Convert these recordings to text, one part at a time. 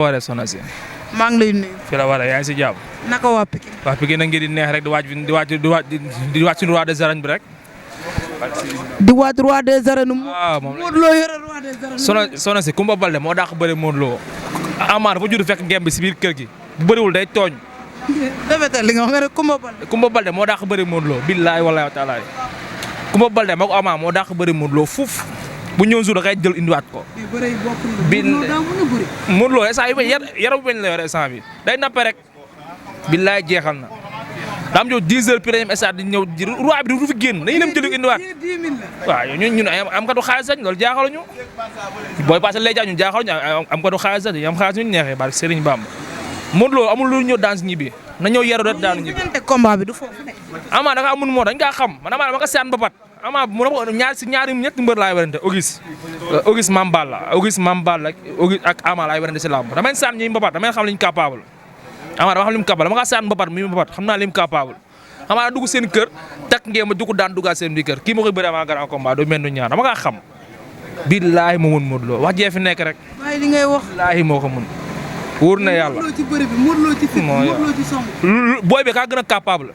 waree soxna si. maa ngi lay nuyu. fi la waree yaa ngi si jàmm. naka waa Pikine. waa Pikine ngi di neex rek di wàcc suñu roi des arènes bi rek. di waaj roi des arènes. moom Modou Lo yore roi des arènes. soxna si Kumba Balde moo dàq bëri Modou Lo. Ama dafa judd fekk ngemb si biir kër gi bu bëriwul day tooñ. répété li nga wax nga ne Kumba Balde. Kumba Balde moo dàq bëri Modou Lo billaahi wallaahi wa taala Kumba Balde moo ko Ama moo dàq bëri Modou Lo fuuf bu ñëw suuf da kay jël indiwaat ko. Modou Lo instant yi yaramu bañ la yore instant bi day nappe rek billaay jeexal na daa am jow 10 heures prime stade di ñëw roi bi du fi génn dañuy dem jëli indiwaat waaw ñun am katu xaalis sañ loolu jaaxaluñu booy passé lay jaa ñun jaaxaluñu am katu xaalis sañ am xaalis ñu neexee barke Serigne Bamba Modou Lo amul lu ñëw dans ñibbi na ñëw yaru rek daanu ñibbi combat bi du foofu Ama da nga amul moo dañ kaa xam man Ama dama ko seet mbapat Ama mu ñaari ñetti mbër laay werante Auguste Mamballa Auguste ak Ama laay werante si làmb damay saan ñi mbapat damay xam liñ capable Ama dama xam lim capable dama kaa saan mbapat mi mbapat xam naa lim capable Ama dugg seen kër takk ngeen ma dugg daan duggaat seen biir kër kii ma koy bëri avant grand combat doo mel ni ñaar dama kaa xam billaahi moo mën Modou Lo wax jee fi nekk rek waaye li ngay wax billaahi moo ko mën wóor na yàlla Modou Lo ci bëri bi Modou Lo ci fit Modou Lo ci song booy bi kaa gën a capable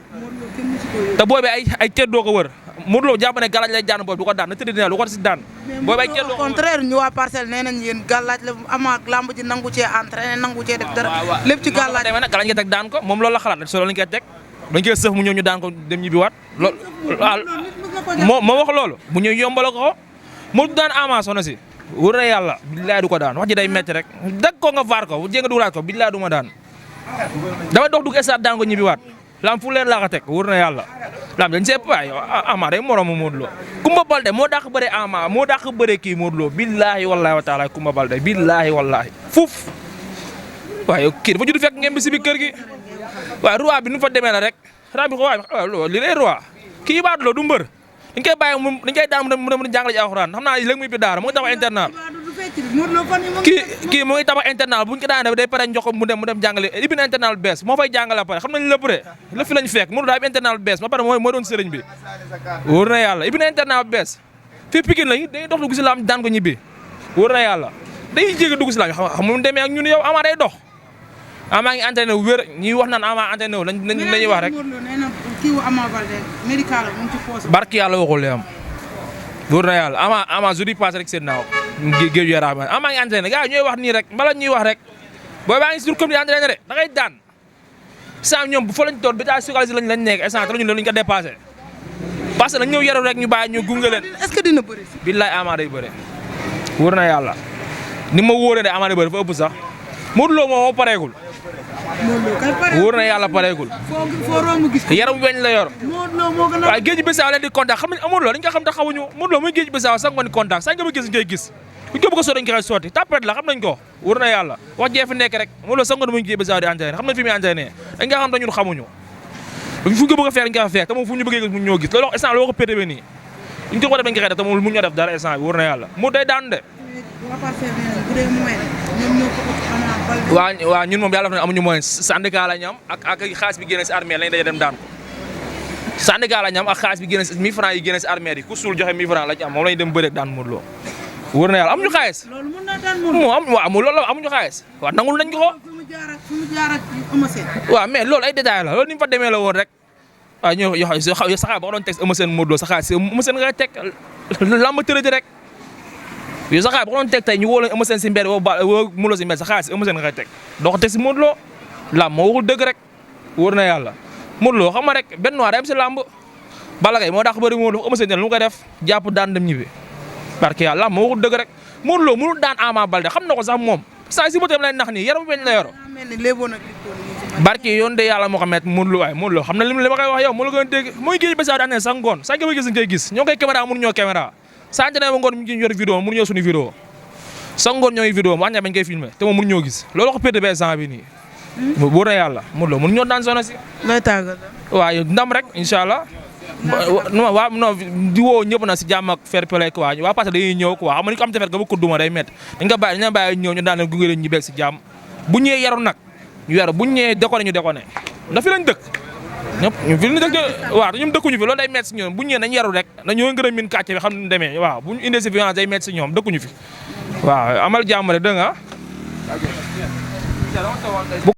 te booy bi ay teddoo ko wër Modou Lo jàpp ne galaaj lay daan boobu du ko daan na tëdd dina lu ko si daan booy bi ay teddoo au contraire ñu waa parcelle nee nañ yéen galaaj la Ama lamb ji nangu cee entraîné nangu cee def dara lépp ci galaaj demee nag galaaj nga teg daan ko moom loolu la xalaat so loolu lañ koy teg dañ koy sëf mu ñëw ñu daan ko dem ñibbi waat loolu moo wax loolu mu ñëw yombal ko moo daan Ama soxna si wóor na yàlla billaay du ko daan wax ji day metti rek dag ko nga vaar ko jénga dugalaat ko billaay du ma daan dama dox dugg stade daan ko ñibbi waat lam fu leer laa ko teg wóor na yàlla lam dañ see waay Ama day moromu Modou Lo Kumba Balde moo dàq bëre Ama moo dàq bëre kii Modou Lo billaahi wallaahi wa taala Kumba Balde billaahi wallaahi fuuf waaye kii dafa judd fekk ngeen bi si biir kër gi waaye roi bi nu fa demee la rek roi bi ko waay li lay roi kii baat loo du mbër dañ koy bàyyi dañ koy daan mu dem jàngale ji alxuraan xam naa léegi muy bi daara mu ngi tabax internat kii mu ngi tabax internat buñ ko daan day pare njox mu dem jàngale ibbi internat bees moo fay jàngale pare xam nañ lépp de lépp fi lañ fekk mënu daa ibbi internat bees ba pare mooy doon sëriñ bi wóor na yàlla ibbi internat bees fii Pikine lañ dañuy dox dugg si laam daan ko ñibbi wóor na yàlla day jéggi dugg si laam xam mu demee ak ñun yow Ama day dox Ama ngi entraîné wu wér ñuy wax naan Ama entraîné wu lañuy wax rek barki yàlla waxul li am wóor na yàlla Ama jeudi passé rek seen naaw géeju Yaraax Ama ngi entraîné gars ñooy wax nii rek mbala ñuy wax rek booy baa ngi si comme di entraîné rek da ngay daan sans ñoom bu fa lañ toon béta sucalisé lañ nekk instant te ñu lañu ko dépassé parce que dañ ñëw yaru rek ñu bàyyi ñu gunge leen est-ce que dina bëri billaay Ama day bëre wóor na yàlla ni ma wóoree ne Ama day bëre fa ëpp sax Modou Lo moom moo pareegul wóor na yàlla pareegul yaram weñ la yor waaye géej bisaaw leen di contact xam nañ Modou Lo dañ ko xam te xamuñu Modou Lo muy géej bisaaw sax nga ni contact sax nga ma gis ngay gis buñ ko bëgg a sotti dañ koy sotti tapet la xam nañ ko wóor na yàlla wax jee fi nekk rek Modou Lo sax nga muy géej bisaaw di entraîné xam nañ fi muy entraîné dañ nga xam te ñun xamuñu fu ñu ko bëgg a fekk dañ koy fekk te moom fu ñu bëggee gis mu ñoo gis loolu instant loo ko pétébe nii ñu ko def dañ ko xëy def te moom mu ñoo def dara instant bi wóor na yàlla mu day daan de waaw ñun moom yàlla def na amuñu moyen syndicat la ñu am ak xaalis bi génne si armée lañ daje dem daan ko syndicat la ñu am ak xaalis bi génne si 1000 francs yi génne si armée yi ku suul joxe 1000 francs la ñu am moom lañu dem bëreeg daan Modou Lo wóor na yàlla amuñu xaalis loolu amuñu xaalis waaw nangul nañ ko waaw mais loolu ay détails la loolu ni mu fa demee la woon rek waaw ñoo yo saxaar ba ko doon teg Eumeu Sène Modou Lo sa xaalis Eumeu Sène ngay teg lamb tërëdi rek yow sa xaalis ba ko doon teg tey ñu woo leen Eumeu Sène si mbedd woo Modou Lo si mbedd sa xaalis Eumeu Sène nga koy teg doo ko teg si Modou Lo lamb moo waxul dëgg rek wóor na yàlla Modou Lo xam nga rek benn noir dem si lamb Balla Gaye moo dàq bëri Modou Lo Eumeu Sène lu mu koy def jàpp daan dem ñibbi parce que yàlla lamb moo waxul dëgg rek Modou Lo mënul daan Ama Baldé xam na ko sax moom saa si bëtam lay nax nii yaram weñ la yoro barke yoon de yàlla moo xam ne Modou Lo waaye Modou Lo xam na li ma koy wax yow moo la gën a dégg mooy géej ba saa daan ne sax ngoon saa nga gis nga koy gis ñoo koy caméra mënu ñoo caméra saa ne ba ngoon mu ngi yor vidéo mënu ñoo suñu vidéo sa ngoon ñooy vidéo wax ña bañ koy filmé te moom mënu ñoo gis loolu ko pété ba sant bi nii boo na yàlla Modou Lo mënu ñoo daan soxna si lay tàggal waaw ndam rek incha allah waaw non di woo ñëpp na si jàmm ak fair play quoi waa parce que dañuy ñëw quoi xam nga ni ko am defet nga bëgg ko duma day métti dañ ko bàyyi ñëw ñu daan leen gunge leen ñu beeg si jàmm bu ñëwee yaru nag ñu yaru bu ñëwee déconné ñu déconné ndax fi lañ dëkk ñëpp ñu fi lañ dëkk waaw te ñoom dëkkuñu fi loolu day métti si ñoom bu ñëwee nañ yaru rek nañoo ngërëm min kàcce bi xam ne demee waaw bu ñu indee si violence day métti si ñoom dëkkuñu fi waaw amal jàmm rek dégg nga tey dama toogoon tey.